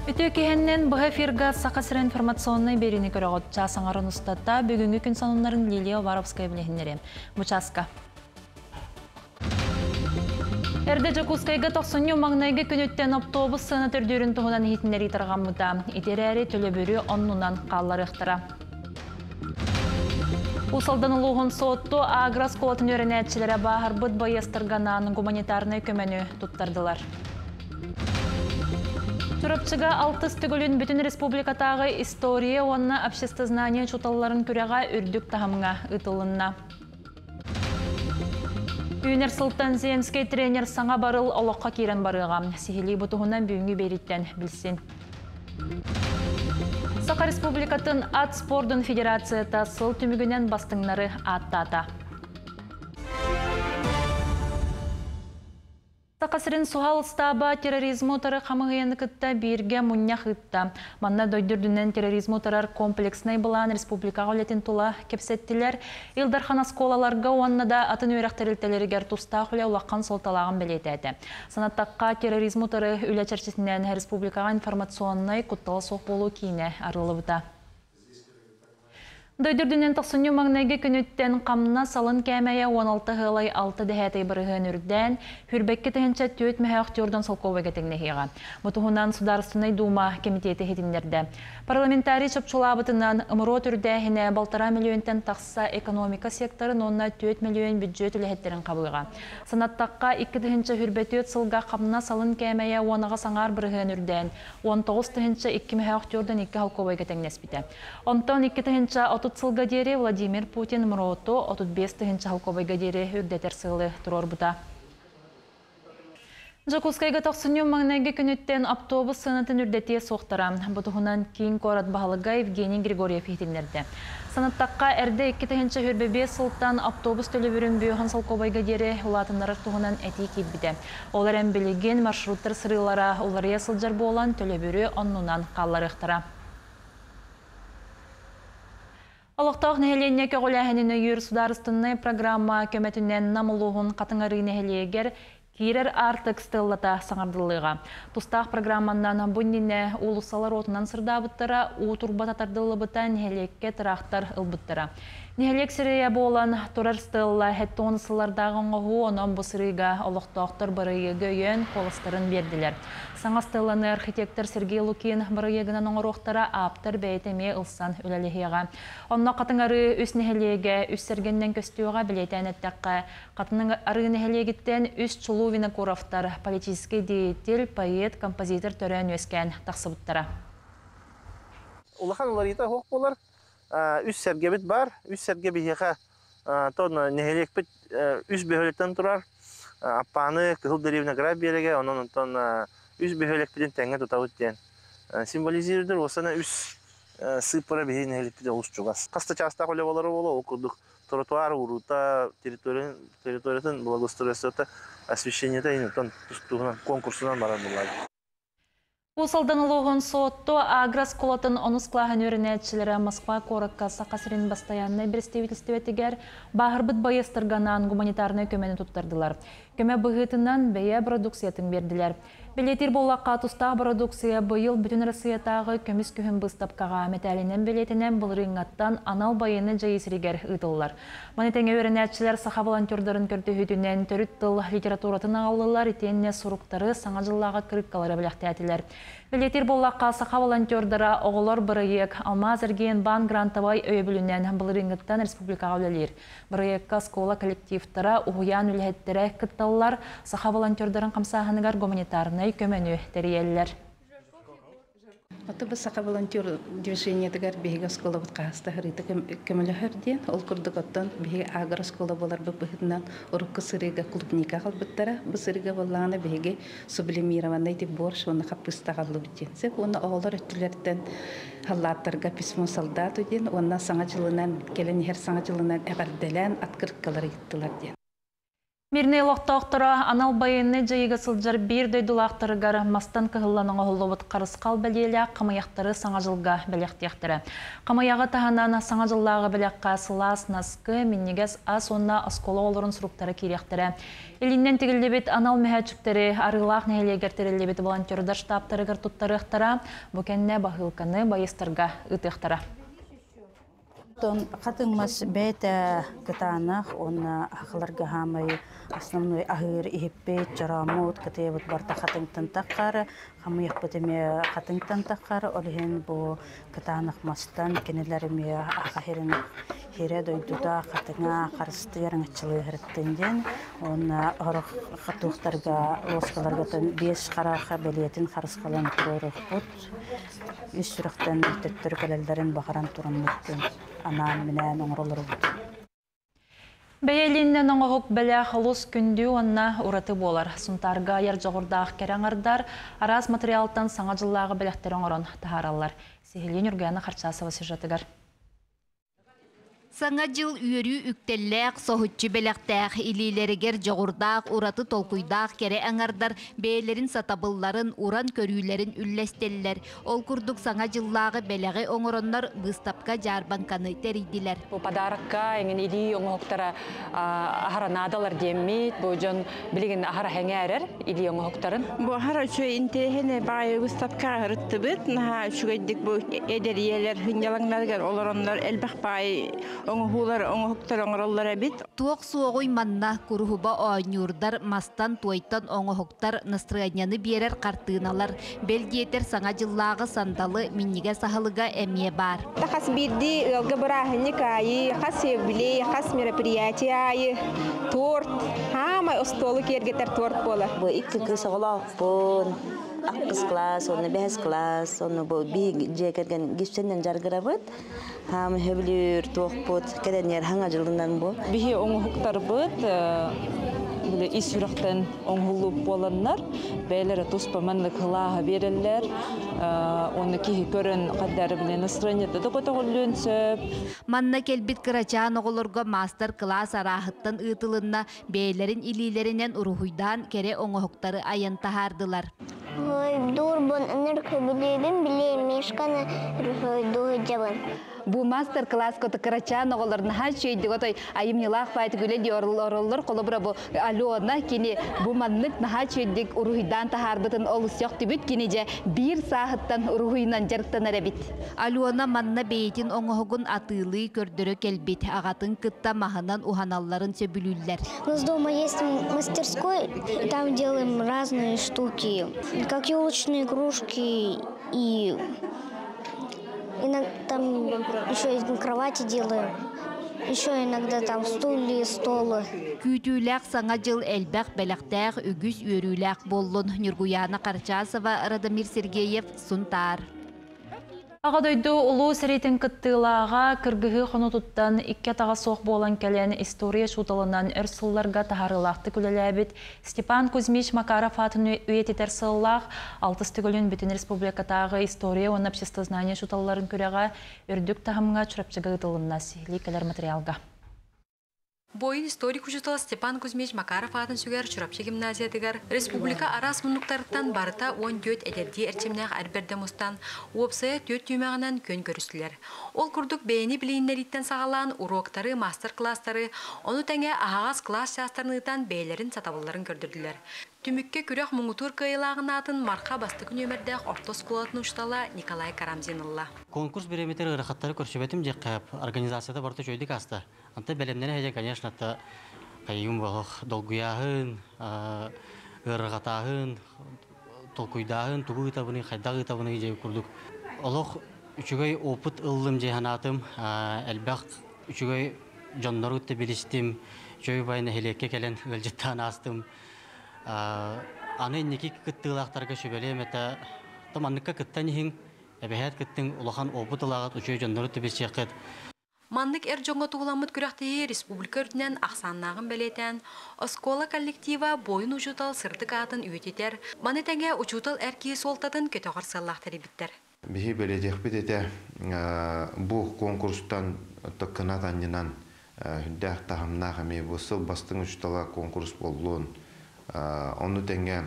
Үтүө киһиннэн быһа эфирга Саха сирэ информационнай биэриини көрөҕүт. Чаас аҥарын устата бүгүҥҥү күн сонуннарын Лилия Уваровская билиһиннэриэм. Бу чааска. Эрдэ Дьокуускайга тохсунньу маҥнайгы күнүттэн оптуобус сыана төрдүүрүн туһунан иһитиннэрии тарҕаммыта. Ити эрээри төлөбүрү оннунан хаалларыахтара. Уус Алдан улууһун Суотту агро-оскуолатын үөрэнээччилэрэ бааһырбыт байыастарга анаан гуманитарнай көмөнү туттардылар. Чурапчыга алтыс төгүлүн бүтүн республикатааҕы история уонна обществознание учууталларын күрэҕэ үрдүк таһымҥа ыытылынна. Үүнэр сылтан земскэй тренер саҥа барыл олоххо киирэн барыаҕа. Сиһилии бу туһунан бүгүҥҥү биэрииттэн билсин. Саха Республикатын ат спордун федерацията сыл түмүгүнэн бастыҥнары ааттаата. Саха сирин суһал ыстааба терроризмы утары хамыыһыйаны кытта бииргэ мунньах ыытта. Манна дойду үрдүнэн терроризмы утарар комплекснай былаан республикаҕа үлэтин тула кэпсэттилэр. Ил Дархан оскуолаларга уонна да атын үөрэх тэрилтэлэригэр тустаах үлэ улахан суолталааҕын бэлиэтээтэ. Санаттахха, терроризмы утары үлэ чэрчитинэн республикаҕа информационнай куттала суох буолуу киинэ арыллыбыта. Дойду үрдүнэн тохсунньу маҥнайгы күнүттэн хамнас алын кээмэйэ 16 ыалай 6 дэһээтэй бырыһыан үрдээн, хүрбэккэ тыһыынча түөрт мөһөөх түөрдон солкуобайга тэҥнэһиэҕэ. Бу туһунан Судаарыстыбаннай Дуума кэмитиэтэ иһитиннэрдэ. Парламентарий чопчулаабытынан, МРОТ үрдээһинэ балтараа мөлүйүөнтэн тахса экономика секторын уонна 4 мөлүйүөн бүддьүөт үлэһиттэрин хабыаҕа. Санаттахха, 2 024 сылга хамнас алын кээмэйэ 18 аҥаар бырыһыан үрдээн, 19 002 мөһөөх түөрдөн 2 солкуобайга тэҥнэспитэ. Онтон 2030 сылга диэри Владимир Путин МРОТу 35 тыһыынча солкуобайга диэри үрдэтэр сыалы туруорбута. Дьокуускайга тохсунньу маҥнайгы күнүттэн автобус сыанатын үрдэтиэ суохтара. Бу туһунан киин куорат баһылыга Евгений Григорьев иһитиннэрдэ. Санаттахха, эрдэ 2025 сылтан автобус төлөбүрүн бүөһүн солкуобайга диэри улаатыннарар туһунан этии киирбитэ. Ол эрэн билигин маршруттар сырыылара уларыйа сылдьар буолан төлөбүрү оннунан хаалларыахтара. Олохтоох нэһилиэнньэ көҕүлээһинин өйүүр судаарыстыбаннай программа көмөтүнэн Нам улууһун Хатыҥ Арыы нэһилиэгэр киирэр аартык стеллата саҥардыллыаҕа. Тустаах программанан бу иннинэ уулуссалар уотунан сырдаабыттара, уу турбата тардыллыбыта, нэһилиэккэ тыраахтар ылбыттара. Нэһилиэк сирэйэ буолан турар стелла хэттон сыллардааҕы оҥоһуу, онон бу сырыыга олохтоохтор бырайыагы өйөөн куоластарын биэрдилэр. Саҥа стелланы архитектор Сергей Лукин бырайыагынан оҥоруохтара, ааптар бэйэтэ эмиэ ылсан үлэлэһиэҕэ. Онно Хатыҥ Арыы үс нэһилиэгэ үс сэргэннэн көстүөҕэ бэлиэтээн эттэххэ, Хатыҥ Арыы нэһилиэгиттэн үс чулуу Винокуровтар, политический деятель, поэт, композитор төрөөн үөскээн тахсыбыттара. Улахан уларыйыта суох буолар. Үс сэргэбит бар. Үс сэргэ биһиэхэ тон нэһилиэкпит үс бөһүөлэктэн турар. Аппааны Кыһыл дэриэбинэ Граф биэрэгэ, онон онтон үс бөһүөлэкпитин тэҥҥэ тутабыт диэн символизируйдур. Уосана үс сыыппара биһиги нэһилиэкпит олус чугас. Хас да чаастаах үлэ буолара буолуо, ол курдук тротуар уруута, территориятын благоустройствота, освещениета интон тустууһунан конкурсунан барар буолар. Уус Алдан улууһун Суотту агрооскуолатын онус кылааһын үөрэнээччилэрэ Москва куоракка Саха сирин бастайааннай бэрэстэбиитэлистибэтигэр бааһырбыт байыастарга анаан гуманитарнай көмөнү туттардылар. Көмө быһыытынан бэйэ продукциятын биэрдилэр. Бэлиэтиир буоллахха, тустаах продукция быйыл Бүтүн Россиятааҕы көмүс күһүн быыстапкаҕа мэтээлинэн бэлиэтэнэн былырыыҥҥаттан анал байыаннай дьайыы сиригэр ыытыллар. Маны тэҥэ үөрэнээччилэр саха волонтердарын көрдөһүүтүнэн төрүт тыл литературатын аҕаллылар итиэннэ суруктары, саҥа дьыллааҕы кырыыккалары бэлэхтээтилэр. Бэлиэтиир буоллахха, саха волонтердара оҕолор бырайыак Алмаз эргиэн баан грантовай өйөбүлүнэн былырыыҥҥыттан республикаҕа үлэлиир. Бырайыакка оскуола коллективтара, уһуйаан үлэһиттэрэ кытталлар, саха волонтердарын хамсааһыныгар гуманитарнай көмөнү тэрийэллэр. Ото бу саха волонтер движениетыгар биһиги оскуолабыт хаһыста хырыыта көмөлөһөр диэн. Ол курдук оттон биһиги агрооскуола буоларбыт быһыытынан урукку сырыыга клубника аҕалбыттара. Бу сырыыга буоллаҕына биһиги сублимированный тип борщ уонна хаппыыста аҕаллыбыт диэн. Сөп уонна оҕолор өттүлэриттэн халлааттарга письмо солдату диэн уонна саҥа дьылынан кэлэн иһэр саҥа дьылынан эҕэрдэлээн открыткалар ыыттылар диэн. Мирнэй олохтоохторо анал байыаннай дьайыыга сылдьар биир дойдулаахтарыгар мастан кыһыллан оҥоһуллубут харысхал бэлиэлээх хамыйахтары Саҥа дьылга бэлэхтиэхтэрэ. Хамыйаҕы таһынан Саҥа дьыллааҕы бэлэххэ сылаас наскы, минньигэс ас уонна оскуола оҕолорун суруктара киириэхтэрэ. Илиинэн тигиллибит анал мөһөөччүктэри Арыылаах нэһилиэгэр тэриллибит волонтердар штабтарыгар туттарыахтара, бу кэннэ баһыылканы байыастарга ыытыахтара. Оттон хатыҥ мас бэйэтэ кытаанах уонна сахаларга хаамай основной аһыыр иһиппит, чорооммут, кытыйабыт барыта хатыҥтан таххар, хамыйахпыт эмиэ хатыҥтан таххар, ол иһин бу кытаанах мастан кинилэр эмиэ аха сирин сирэ дойдута хатыҥа харыстыыр аҥаччылыыһырыттын диэн уонна сорох туохтарга луоскаларга биэс харах бэлиэтин харысхалын туруоруохпут. Үс сүрэхтэн төттөрү кэлэллэрин баҕаран тураммыт анаан-минээн оҥоролоробут. Бэйэ илииннэн оҥоһук бэлэх олус күндү уонна ураты буолар. Сунтаарга айар дьоҕурдаах кэрэ аҥардар араас материалтан саҥа дьыллааҕы бэлэхтэри оҥорон таһаараллар. Сиһилии Ньургуяна Харчасова сюжетыгар. Саҥа дьыл үөрүү үктэллээх, соһуччу бэлэхтээх, илиилэригэр дьоҕурдаах, ураты толкуйдаах кэрэ аҥардар бэйэлэрин сатабылларын, уран көрүүлэрин үллэстэллэр. Ол курдук саҥа дьыллааҕы бэлэҕи оҥороннор быыстапка-дьаарбаҥканы тэрийдилэр. Бу подарокка эҥин илии оҥоһуктара аһара наадалар диэммит, бу дьон билигин аһара сэҥээрэр илии оҥоһуктарын. Бу аһара үчүгэй интэриэһинэй баҕайы выставкаҕа ырыттыбыт. Наһаа үчүгэйдик бу эдэр ийэлэр сынньалаҥнарыгар олороннор элбэх баай оҥоһуулар оҥоһуктар оҥороллор эбит. Туох суоҕуй манна куруһуба оонньуурдар, мастан, туойтан оҥоһуктар, настырыанньаны биэрэр хартыыналар, бэл диэтэр саҥа дьыллааҕы сандалы минньигэс аһылыга эмиэ баар. Хас биирдии ыалга бырааһынньык аайы, хас юбилей, хас мероприятие аайы торт, хаамай остуолу киэргэтэр торт буолар. Бу икки кыыс оҕолоохпун, ахсыс класс, уонна бэһис класс, онно бу биир дьиэ кэргэн гипсэнэн дьарыгырабыт. Хаам сөбүлүүр туохпут кэлэннэр хаҥа дьылынан бу. Биһи оҥоһуктарбыт били ис сүрэхтэн оҥоһуллубут буоланнар, бэйэлэрэ туспа маннык һылааһы биэрэллэр. Уонна киһи көрөн хаддары били настроениета да көтөҕүллүөн сөп. Манна кэлбит кырачаан оҕолорго маастар-кылаас арааһыттан ыытылынна, бэйэлэрин илиилэринэн уруһуйдаан кэрэ оҥоһуктары айан таһаардылар. Уруһуйдуурбун ыныр сөбүлүүбүн, били мишканы уруһуйдуу сылдьабын. Бу мастер-класс кырачаан оҕолор наһаа үчүгэйдик отой айымньылаах баайдык үлэлии олороллор. Холобура бу Алена кини бу маннык наһаа үчүгэйдик уруһуйдаан таһаарбытын олус сөхтүбүт. Кини дьэ биир сааһыттан уруһуйунан дьарыктанар эбит. Алена манна бэйэтин оҥоһугун атыылыы көрдөрө кэлбит. Аҕатын кытта маһынан уһаналларын сөбүлүүллэр. У нас дома есть мастерской, и там делаем разные штуки, как елочные игрушки и там еще и кровати делаем. Еще иногда там стулья, столы. Күүтүүлээх саҥа дьыл элбэх бэлэхтээх үгүс үөрүүлээх буоллун. Ньургуяна Карчасова, Радомир Сергеев, Сунтаар. Аҕа дойду улуу сэриитин кыттыылааҕа кыргыһыы хонуутуттан икки атаҕа суох буолан кэлэн история учууталынан өр сылларга таһаарыылаахтык үлэлээбит Степан Кузьмич Макаров аатын үйэтитэр сыаллаах алтыс төгүлүн бүтүн республикатааҕы история уонна обществознание учууталларын күрэҕэ үрдүк таһымҥа Чурапчыга ыытылынна. Сиһилии кэлэр материалга. Буойун историк учуутал Степан Кузьмич Макаров аатын сүгэр Чурапчы гимназиятыгар республика араас муннуктарыттан барыта 14 эдэрдии эрчимнээх эр бэрдэ мустан, уопсайа түөрт түһүмэҕинэн күөн көрүстүлэр. Ол курдук бэйэни билиһиннэрииттэн саҕалаан уроктары, мастер-класстары, ону тэҥэ аһаҕас кылаас чаастарын ыытан бэйэлэрин сатабылларын көрдөрдүлэр. Түмүккэ күрэх муҥутуур кыайыылааҕын аатын Марха бастакы нүөмэрдээх орто оскуолатын учуутала Николай Карамзин ылла. Конкурс бириэмэтигэр ыарахаттары көрсүбэтим диэххэ, организацията барыта үчүгэйдик ааста. Онтон бэлэмнэнэ сылдьан, конечно, хайыым буолуох долгуйааһын, ыарырҕатааһын, толкуйдааһын, тугу ыытабыный, хайдах ыытабыный диэн курдук. Олох үчүгэй опыт ыллым дии санаатым, элбэх үчүгэй дьоннору кытта билистим, үчүгэй бай нэһилиэккэ кэлэн ыалдьыттаан аастым. Аны инники кыттыылаахтарга сүбэлиэм этэ, манныкка кыттан иһиҥ, эбэһээт кыттыҥ, улахан опыт ылаҕыт, үчүгэй дьоннору билсиэххит. Маннык эр дьоҥҥо туһуламмыт күрэхтэһии республика үрдүнэн ахсааннааҕын бэлиэтээн, оскуола коллектива буойун учуутал сырдык аатын үйэтитэр, маны тэҥэ учуутал эр киһи суолтатын көтөҕөр сыаллаах тэрийбиттэр. Биһи бэлиэтиэхпит этэ бу конкурстан кынат анньынан Хүндээх таһымнаах эмиэ бу сыл бастыҥ учуутала конкурс буоллун. Ону тэҥэ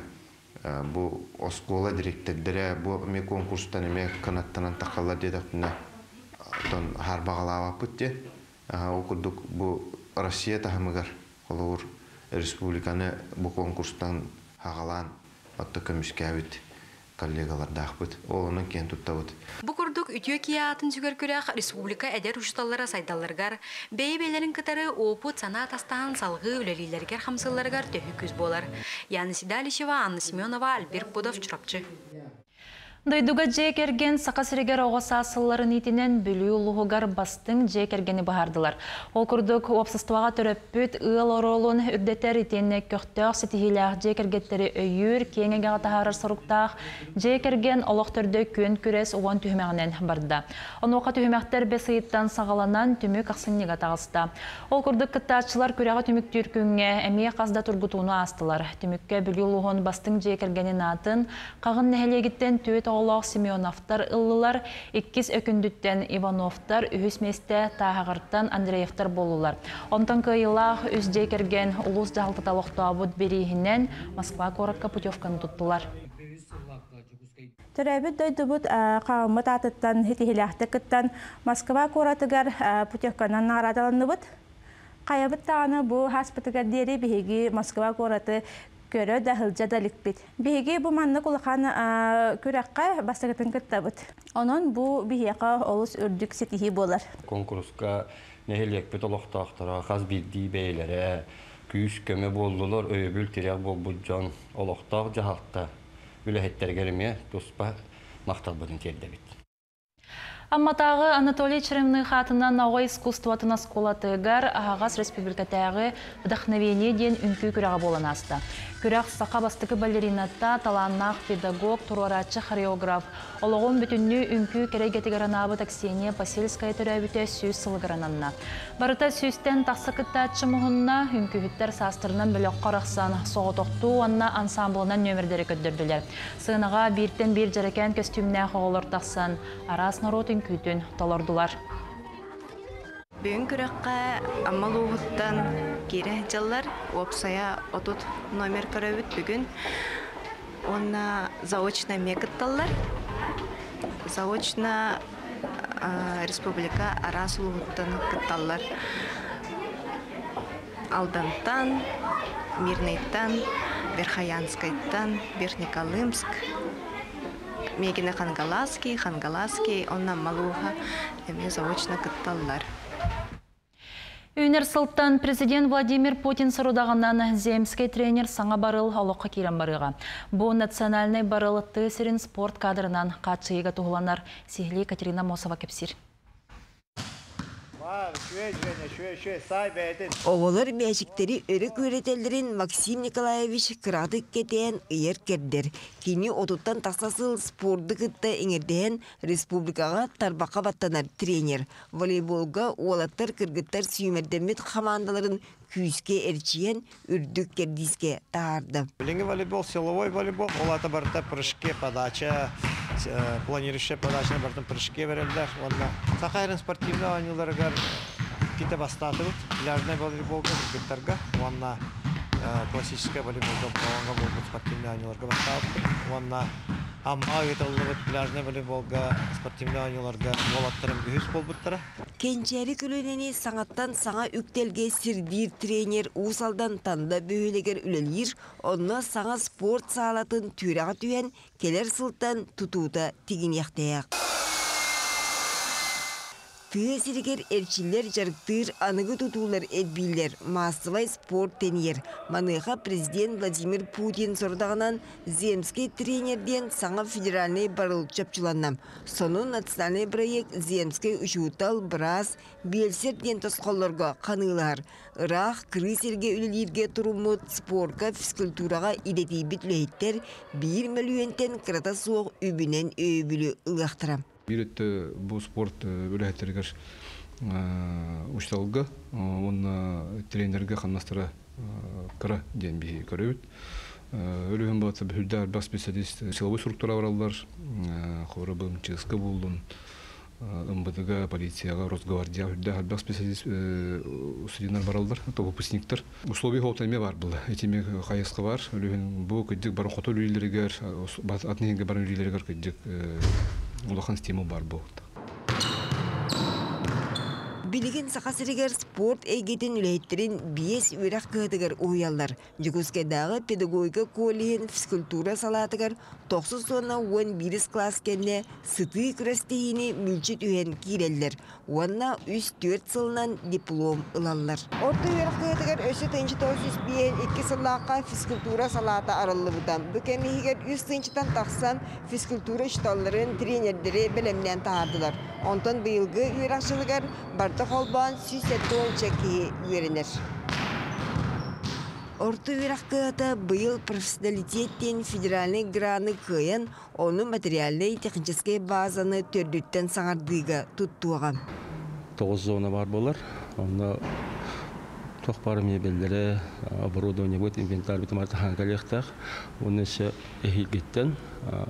бу оскуола дириэктэрдэрэ бу эмиэ конкурстан эмиэ кынаттанан тахаллар диэтэхпинэ, оттон хаарбаҕалаабаппыт диэн. Ол курдук бу Россия таһымыгар холобур республиканы бу конкурстан хаҕалаан отто көмүскээбит коллегалардаахпыт. Ол онон киэн туттабыт. Бу курдук үтүө киһи аатын сүгэр күрэх республика эдэр учууталлара сайдалларыгар, бэйэ-бэйэлэрин кытары опыт, санаа атастаһан салгыы үлэлииллэригэр-хамсыылларыгар төһүү күүс буолар. Яна Седалищева, Анна Семенова, Альберт Пудов, Чурапчы. Дойдуга дьиэ кэргэн Саха сиригэр оҕо саас сылларын иитинэн Бүлүү улууһугар бастыҥ дьиэ кэргэни быһаардылар. Ол курдук, уопсастыбаҕа төрөппүт ыал оруолун үрдэтэр итиэннэ көхтөөх ситиһиилээх дьиэ кэргэттэри өйүүр, киэҥ эйгэҕэ таһаарар соруктаах дьиэ кэргэн олох төрдө күөн күрэс уон түһүмэҕинэн барда. Онуоха түһүмэхтэр бэс ыйыттан саҕаланан түмүк ахсынньыга таҕыста. Ол курдук кыттааччылар күрэҕи түмүктүүр күҥҥэ эмиэ хас да тургутууну аастылар. Түмүккэ Бүлүү улууһун бастыҥ дьиэ кэргэнин аатын Хаҕын нэһилиэгиттэн түөрт оҕолоох Семеновтар ыллылар, иккис Өкүндүттэн Ивановтар, үһүс миэстэ Тааһаҕартан Андреевтар буоллулар. Онтон кыайыылаах үс дьиэ кэргэн улуус дьаһалтата олохтообут бирииһинэн Москва куоракка путевканы туттулар. Төрөөбүт дойдубут хааммыт аатыттан ситиһилээхтик кыттан Москва куоратыгар путевканан наҕараадаланныбыт. Хайабыт даҕаны бу ааспытыгар диэри биһиги Москва куораты көрө да сылдьа да иликпит. Биһиги бу маннык улахан күрэххэ бастакытын кыттабыт. Онон бу биһиэхэ олус үрдүк ситиһии буолар. Конкурска нэһилиэкпит олохтоохторо хас биирдии бэйэлэрэ күүс-көмө буоллулар, өйөбүл тирэх буолбут дьон олохтоох дьаһалта үлэһиттэригэр эмиэ туспа махталбытын тиэрдэбит. Амматааҕы Анатолий Черемных аатынан оҕо искусствотын оскуолатыгар аһаҕас республикатааҕы «Вдохновение» диэн үҥкүү күрэҕэ буолан ааста. Күрэх саха бастакы балерината, талааннаах педагог, туруорааччы хореограф, олоҕун бүтүннүү үҥкүү кэрэ эйгэтигэр анаабыт Аксения Посельская төрөөбүтэ 100 сылыгар ананна. Барыта сүүстэн тахса кыттааччы муһунна, үҥкүүһүттэр саастарынан бөлөххө арахсан, соҕотохтуу уонна ансаамбылынан нүөмэрдэри көрдөрдүлэр. Сыанаҕа бииртэн биир дьэрэкээн көстүүмнээх оҕолор тахсан, араас норуот үҥкүүтүн толордулар. Бүгүн күрэххэ Амма улууһуттан киирэ сылдьаллар. Уопсайа 30 номер көрөбүт бүгүн. Уонна заочно эмиэ кытталлар. Заочно республика араас улууһуттан кытталлар. Алдантан, Мирныйтан, Верхоянскайтан, Верхнеколымск, Мегина Хангаласский, Хангаласский, онно Малуха эмиэ заочно кытталлар. Үүнэр сылтан президент Владимир Путин сорудаҕынан земскэй тренер саҥа барыл олоххо киирэн барыаҕа. Бу национальнай барыл тыа сирин спорт кадрынан хааччыйыыга туһуланар. Сиһилии Катерина Мосова кэпсиир. Оҕолор мээчиктэри өрө күөрэтэллэрин Максим Николаевич кыратык кэтээн ыйар-кэрдэр. Кини отуттан тахса сыл спорду кытта иҥэрдэһэн республикаҕа тарбахха баттанар тренер. Волейболга уолаттар-кыргыттар сүүмэрдэммит хамаандаларын күүскэ эрчийэн үрдүк кэрдиискэ таһаарда. Билиҥҥи волейбол силовой волейбол, ол аата барыта прыжки, подача, планирующая подача барытын прыжки берэллэр. Уонна Саха эрин спортивнай оонньууларыгар иккитэ бастаатыбыт пляжнай волейболга кыргыттарга уонна классическай волейболга Болоҥҥо буолбут спортивнай оонньууларга бастаабыппыт. Уонна Амма ыытыллыбыт пляжнай волейболга спортивнай оонньууларга уолаттарым үһүс буолбуттара. Кэнчээри көлүөнэни саҥаттан саҥа үктэлгэ сирдиир тренер Уус Алдан Танда бөһүөлэгэр үлэлиир, онно саҥа спорт саалатын түөрэҕэ түһэн, кэлэр сылтан тутуута тигиниэхтээх. Тыа сиригэр эрчиллэр дьарыктыыр аныгы тутуулар элбииллэр, маассабай спорт тэнийэр. Маныаха президент Владимир Путин сорудаҕынан «Земский тренер» диэн саҥа федеральнай барыл чопчуланна. Сонун национальный проект «Земский учуутал, быраас, биэлсэр» диэн тосхоллорго ханыылаһар. Ыраах кырыы сиргэ үлэлииргэ туруммут спорка, физкультураҕа идэтийбит үлэһиттэр биир мөлүйүөнтэн кырата суох үбүнэн өйөбүлү ылыахтара. Биир өттө бу спорт үлэһиттэригэр учууталга уонна тренергэ хамнастара кыра диэн биһи көрөбүт. Өлүһүн баҕата бүһүрдээх элбэх специалист силовой структура бараллар, хорабын, чыска буллун, МВДга, полицияга, Росгвардия үрдэ элбэх специалист студенттар бараллар, то выпускниктар. Условия хоп эме бар был. Этими хайысқы бар. Үлүһүн бу кыдык бар хоту үлелеригер, атныгы бар үлелеригер кыдык улахан стимул бар бу. Билигин Саха сиригэр спорт эйгэтин үлэһиттэрин биэс үөрэх кыһатыгар уһуйаллар. Дьокуускайдааҕы педагогика коллеһын физкультура салаатыгар тохсус уонна уон биирис кылаас кэннэ сытыы күрэстэһиини мүлчү түһэн киирэллэр уонна үс-түөрт сылынан диплом ылаллар. Орто үөрэх кыһатыгар өссө тыһыынча тоҕус сүүс биэһин икки сыллаахха физкультура салаата арыллыбыта. Бу кэм иһигэр үс тыһыынчаттан тахсан физкультура учууталларын, тренердэри бэлэмнээн таһаардылар. Онтон быйылгы үөрэх дьылыгар барыта холбоон 170 киһи үөрэнэр. Орто үөрэх кыһата быйыл профессионалитет диэн федеральнай граны кыайан, ону материальнай-техническэй базаны төрдүттэн саҥардыыга туттуоҕа. Тоҕус зона бар буолар. Онно туох баар мебеллэрэ, оборудованиебыт, инвентарь бит таһан кэлиэхтээх. Уонна өссө эһиилгиттэн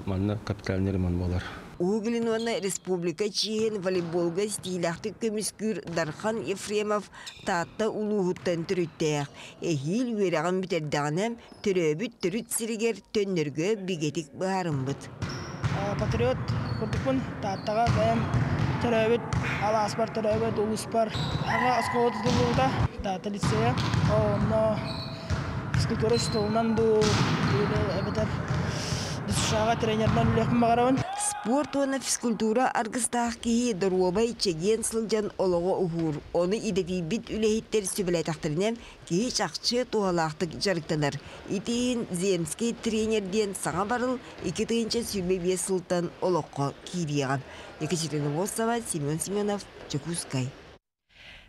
манна капитальный ремонт буолар. Уһук Илин уонна республика чиэһин волейболга стиилээхтик көмүскүүр Дархан Ефремов Таатта улууһуттан төрүттээх. Эһиил үөрэҕин бүтэрдэҕинэ, төрөөбүт төрүт сиригэр төннөргө бигэтик быһаарыммыт. Патриот курдукпун Тааттаҕа бэйэм төрөөбүт алааспар, төрөөбүт улууспар аҕа оскуола тутуллубута Таатта лицейэ. Онно физкультура учууталынан дуу, эбэтэр ДЮСШ-ҕа тренеринэн үлэлиэхпин баҕарабын. Спорт уонна физкультура аргыстаах киһи доруобай, чэгиэн сылдьан олоҕо уһуур. Ону идэтийбит үлэһиттэр сүбэлээтэхтэринэ, киһи чахчы туһалаахтык дьарыктанар. Ити иһин Земский тренер диэн саҥа барыл 2025 сылтан олоххо киириэҕэ. Екатерина Восова, Семен Семенов, Дьокуускай.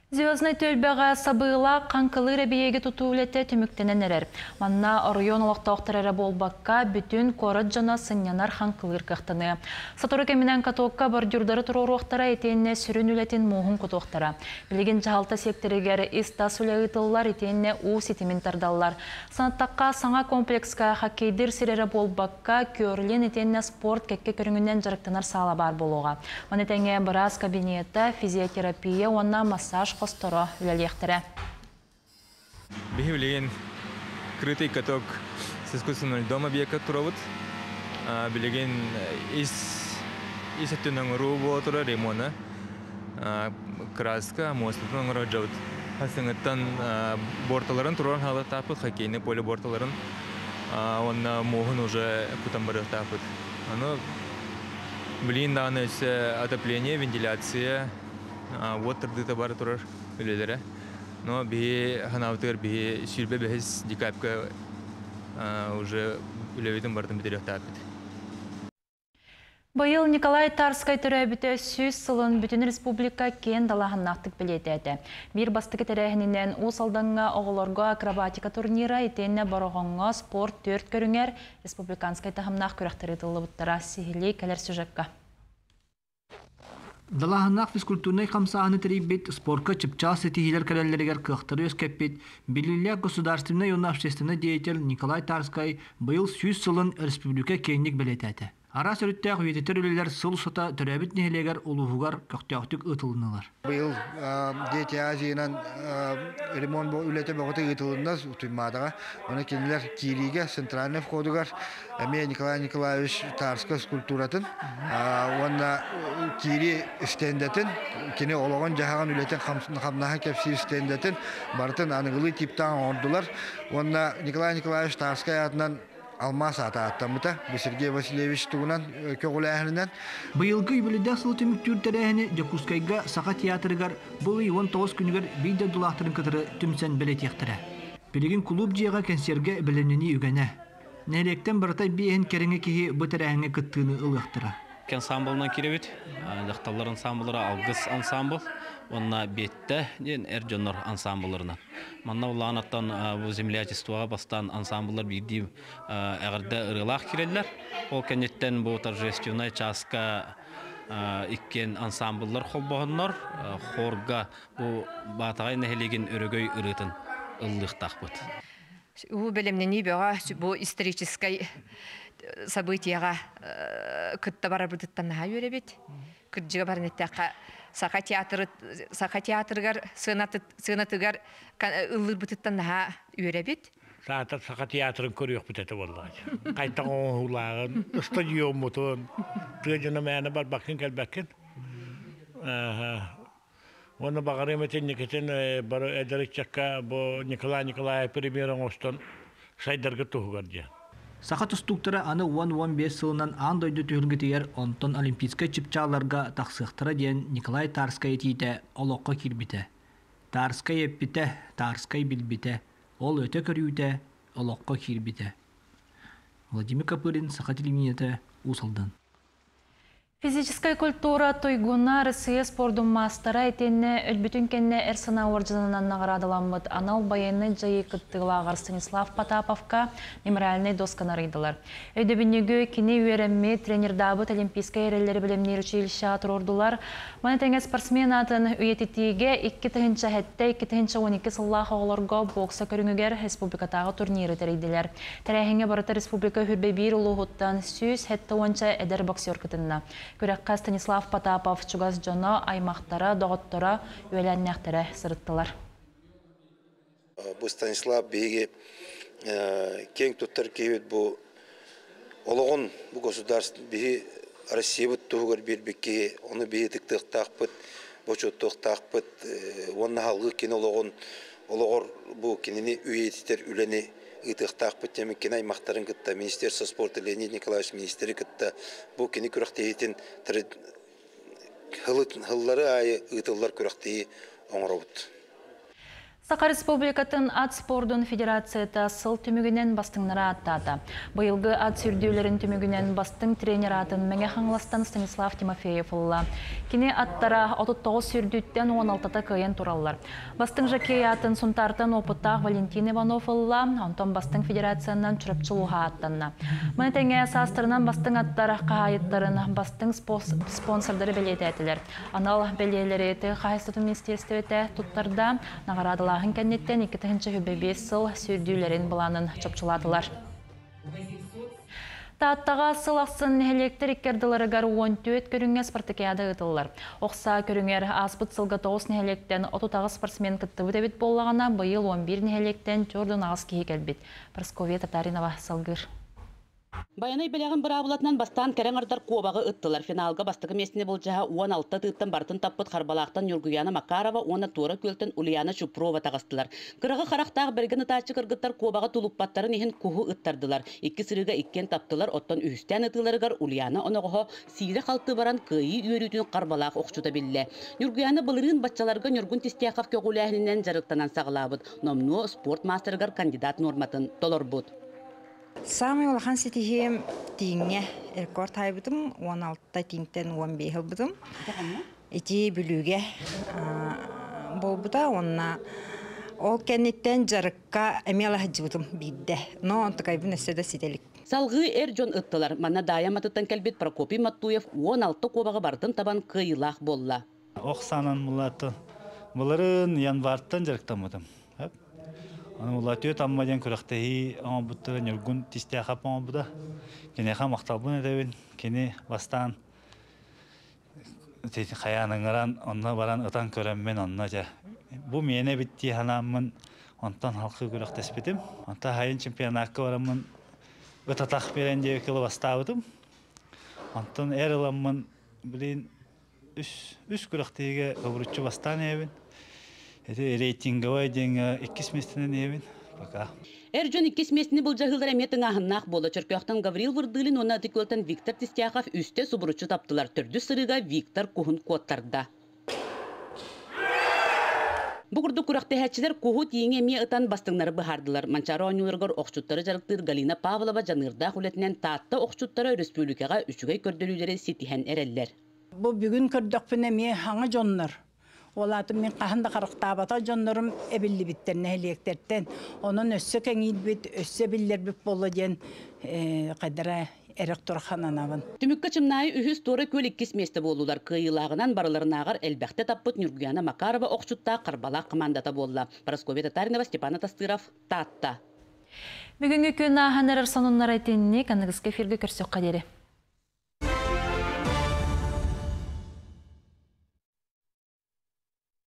Звезднай түөлбэҕэ сабыылаах хаҥкылыыр эбийиэги тутуу үлэтэ түмүктэнэн эрэр. Манна оройуон олохтоохторо эрэ буолбакка, бүтүн куорат дьоно сынньанар хаҥкылыыр кыахтаныа. Сотору кэминэн катокка бордюрдары туруоруохтара итиэннэ сүрүн үлэтин мууһун кутуохтара. Билигин дьаһалта сиэктэригэр ис-тас үлэ ыытыллар итиэннэ уу ситимин тардаллар. Санаттахха, саҥа комплекска хоккейдыыр сир эрэ буолбакка, керлинг итиэннэ спорт кэккэ көрүҥүнэн дьарыктанар саала баар буолуоҕа. Маны тэҥэ быраас кабинета, физиотерапия уонна массаж хосторо үлэлиэхтэрэ. Биһи билигин крытый каток с искусственным льдом объекка турабыт. Билигин ис ис өттүн оҥоруу буола турар ремона. Краска, муостатын оҥоро дьабыт. Хасыҥыттан борталарын туран хаалыахтаахпыт, хоккейный поле борталарын уонна муоһун уже кутан барыахтаахпыт. Аны билигин даҕаны өссө отопление, вентиляция, уот тардыыта бара турар үлэлэрэ. Но биһи ханаабытыгар биһи сүүрбэ бэһис декабрьга уже үлэбитин барытын бүтэриэхтээхпит. Быйыл Николай Тарскай төрөөбүтэ 100 сылын бүтүн республика киэн далааһыннаахтык бэлиэтээтэ. Биир бастакы тэрээһининэн Уус Алдаҥҥа оҕолорго акробатика турнира итиэннэ Бороҕоҥҥо спорт түөрт көрүҥэр республиканскай таһымнаах күрэхтэр ыытыллыбыттара. Сиһилии кэлэр сюжекка. Далааһыннаах физкультурнай хамсааһыны тэрийбит, спорка чыпчаал ситиһиилэр кэлэллэригэр кыахтары үөскэппит биллиилээх государственнай уонна общественнай деятель Николай Тарскай быйыл 100 сылын республика киэҥник бэлиэтээтэ. Араас өрүттээх үйэтитэр үлэлэр сыл устата төрөөбүт нэһилиэгэр улууһугар көхтөөхтүк ыытылыннылар. Быйыл Дети Азиянан ремонт үлэтэ бөҕөтө ыытылынна Туймаадаҕа. Оны кинилэр киириигэ центральный входугар эмиэ Николай Николаевич Тарскай скульптуратын уонна киирии стендэтин, кини олоҕун-дьаһаҕын үлэтин хамнаһын кэпсиир стендэтин барытын аныгылыы типтаах оҥордулар. Уонна Николай Николаевич Тарскай аатынан алмаас аата ааттаммыта. Бу Сергей Васильевич тугунан көҕүлээһининэн. Быйылгы үбүлүйдээх сылы түмүктүүр тэрээһини Дьокуускайга Саха театрыгар бу ый 19 күнүгэр биир дойдулаахтарын кытары түмсэн бэлиэтиэхтэрэ. Билигин кулууп дьиэҕэ кэнсиэргэ бэлэмнэнии үгэнэ. Нэһилиэктэн барыта биэһин кэриҥэ киһи бу тэрээһиҥҥэ кыттыыны ылыахтара. Ансамблынан киирэбит. Дьахталлар ансамбллара Алгыс ансамбл уонна Биэттэ диэн эр дьоннор ансамблларынан. Манна улаанаттан бу землячествоҕа бастаан ансамбллар биирдии эҕэрдэ ырыалаах киирэллэр. Ол кэнниттэн бу торжественнай чааска иккиэн ансамбллар холбоһоннор хорга бу Баатаҕай нэһилиэгин өрөгөй ырыатын ыллыахтаахпыт. Уу бэлэмнэнии бөҕө бу историческай событияҕа кытта барарбытыттан наһаа үөрэбит. Кырдьыга баран эттэххэ, Саха театры Саха театрыгар сыанатыгар ыллыырбытыттан наһаа үөрэбит. Саатар Саха театрын көрүөхпүт этэ буоллаҕа. Хайтах оҥоһуулааҕын, стадиоммутун, тыа дьоно мээнэ барбаккын кэлбэккин. Уонна баҕарыам этэ инникитин бары эдэр ыччакка бу Николай Николаев премьер оҥостон сайдарга туһугар диэн. Саха тустууктара аны 10-15 сылынан аан дойду түһүлгэтигэр, онтон олимпийскай чыпчаалларга тахсыахтара диэн Николай Тарскай этиитэ олоххо киирбитэ. Тарскай эппитэ, Тарскай билбитэ, ол өтө көрүүтэ олоххо киирбитэ. Владимир Копырин, Саха телевидениетэ, Уус Алдан. Физическэй культура туйгуна, Россия спордун маастара итиэннэ өлбүтүн кэннэ эр санаа уордьанынан наҕараадаламмыт анал байыаннай дьайыы кыттыылааҕар Станислав Потаповка мемориальнай досканы арыйдылар. Өйдөбүнньүгү кини үөрэммит, тренердаабыт Олимпийскай эрэллэри бэлэмниир училищеҕа туруордулар. Маны тэҥэ спортсмен аатын үйэтитиигэ 2007-2012 сыллаах оҕолорго бокса көрүҥүгэр республикатааҕы турниры тэрийдилэр. Тэрээһиҥҥэ барыта республика хүрбэ биир улууһуттан 170 эдэр боксер кытынна. Күрэххэ Станислав Потапов чугас дьоно, аймахтара, доҕотторо, үөлээннээхтэрэ сырыттылар. Бу Станислав биһиги киэҥ туттар киһибит бу олоҕун бу государство биһи Россиябыт туһугар биэрбит киһи, ону биһи ытыктыахтаахпыт, бочуоттуохтаахпыт уонна салгыы кини олоҕун олоҕор бу кинини үйэтитэр үлэни ыытыахтаахпыт диэн кини аймахтарын кытта Министерство спорта Леонид Николаевич министри кытта бу кини күрэхтэһиитин хыллары аайы ыытыллар күрэхтэһии оҥоробут. Саха Республикатын ат спордун федерацията сыл түмүгүнэн бастыҥнары ааттаата. Быйылгы ат сүүрдүүлэрин түмүгүнэн бастыҥ тренер аатын Мэҥэ Хаҥаластан Станислав Тимофеев ылла. Кини аттара 39 сүүрдүүттэн 16-та кыайан тураллар. Бастыҥ жокей аатын Сунтаартан опыттаах Валентин Иванов ылла, онтон бастыҥ федерациянан Чурапчы улууһа ааттанна. Маны тэҥэ саастарынан бастыҥ аттар хаһаайыттарын бастыҥ спонсордары бэлиэтээтилэр. Анал бэлиэлэри тыа хаһаайыстыбатын министиэристибэтэ туттарда. Наҕараадалааһын кэнниттэн 2025 сыл сүүрдүүлэрин былаанын чопчулаатылар. Тааттаҕа сыл ахсын нэһилиэктэр икки ардыларыгар 14 көрүҥҥэ спартакиада ыытыллар. Ох саа көрүҥэр ааспыт сылга 9 нэһилиэктэн 38 спортсмен кыттыбыт эбит буоллаҕына, быйыл 11 нэһилиэктэн 48 киһи кэлбит. Прасковья Татаринова салгыыр. Байанай бэлэҕин быраабылатынан бастаан кэрэ аҥардар куобаҕы ыттылар. Финалга бастакы миэстэни былдьаһа 16 тыыттан барытын таппыт Харбалаахтан Ньургуйаана Макарова уонна Туора Күөлтэн Ульяна Чупрова таҕыстылар. Кыраҕы харахтаах бэргэн ытааччы кыргыттар куобаҕы тулуппаттарын иһин куһу ыттардылар. Икки сырыыга иккиэн таптылар, оттон үһүстээн ытыыларыгар Ульяна оноҕоһо сиирэ-халты баран кыайыы үөрүүтүн Харбалаах охчута биллэ. Ньургуйаана былырыын баччаларга Ньургун Тистяхов көҕүлээһининэн дьарыктанан саҕалаабыт. Номнуо спорт маастарыгар кандидат нуорматын толорбут. Саамай улахан ситиһиим тииҥҥэ рекорд таайбытым, 16 тииҥтэн 15 ылбытым. Ити Бүлүүгэ буолбута уонна ол кэнниттэн дьарыкка эмиэ алаһыдьыбытым биирдэ. Но онтукайбын өссө да ситэ илик. Салгыы эр дьон ыттылар. Манна Даайа Матыттан кэлбит Прокопий Маттуев 16 куобаҕы барытын табан кыайыылаах буолла. Ох саанан мулааттан былырыын январьтан дьарыктаммытым. Аны Улатыа Тамма диэн күрэхтэһии оҥорбуттара Ньургун Тистээхэп оҥорбута. Киниэхэ махталбын этэбин. Кини бастаан хайаан ыҥыран, онно баран ытан көрөммүн, онно дьэ бу миэнэ эбит дии санааммын, онтон халқы күрэхтэспитим. Онтон хайын чемпионакка бараммын ытатах биэрэн диэки бастаабытым. Онтон эр ыламмын, блин, үс, үс күрэхтэһиигэ ыбырыччы бастаан иһэбин. Ити рейтинговай диэҥҥэ иккис миэстэнэн иһэбин пока. Эр дьон иккис миэстэни былдьаһыылар эмиэ тыҥааһыннаах буолла. Чөркөөхтөн Гаврил Вырдылин уонна Ытык-Күөлтэн Виктор Тистяхов үстэ субуруччу таптылар. Төрдүс сырыыга Виктор куһун куоттарда. Бу курдук күрэхтэһээччилэр куһу тииҥи эмиэ ытан бастыҥнары быһаардылар. Манчаары оонньууларыгар охчуттары дьарыктыыр Галина Павлова дьаныардаах үлэтинэн Таатта охчуттара өрөспүүбүлүкэҕэ үчүгэй көрдөрүүлэри ситиһэн эрэллэр. Бу бүгүн көрдөхпүнэ эмиэ хаҥа дьоннор. Ол аата мин хаһан да харахтаабатах дьоннорум эбиллибиттэр нэһилиэктэртэн. Онон өссө кэҥиирбит, өссө биллэрбит буолла диэн хайдара эрэх турхананабын. Түмүккэ Чымнаайы үһүс, Туора Күөл иккис миэстэ буоллулар. Кыайыылааҕынан барыларынааҕар элбэхтэ таппыт Ньургуяна Макарова охчуттаах Харбалаах хамаандата буолла. Парасковья Татаринова, Степан Атастыров, Таатта. Бүгүҥҥү күн ааһан эрэр сонуннара итинник, аныгыскы эфиргэ көрсөххө диэри.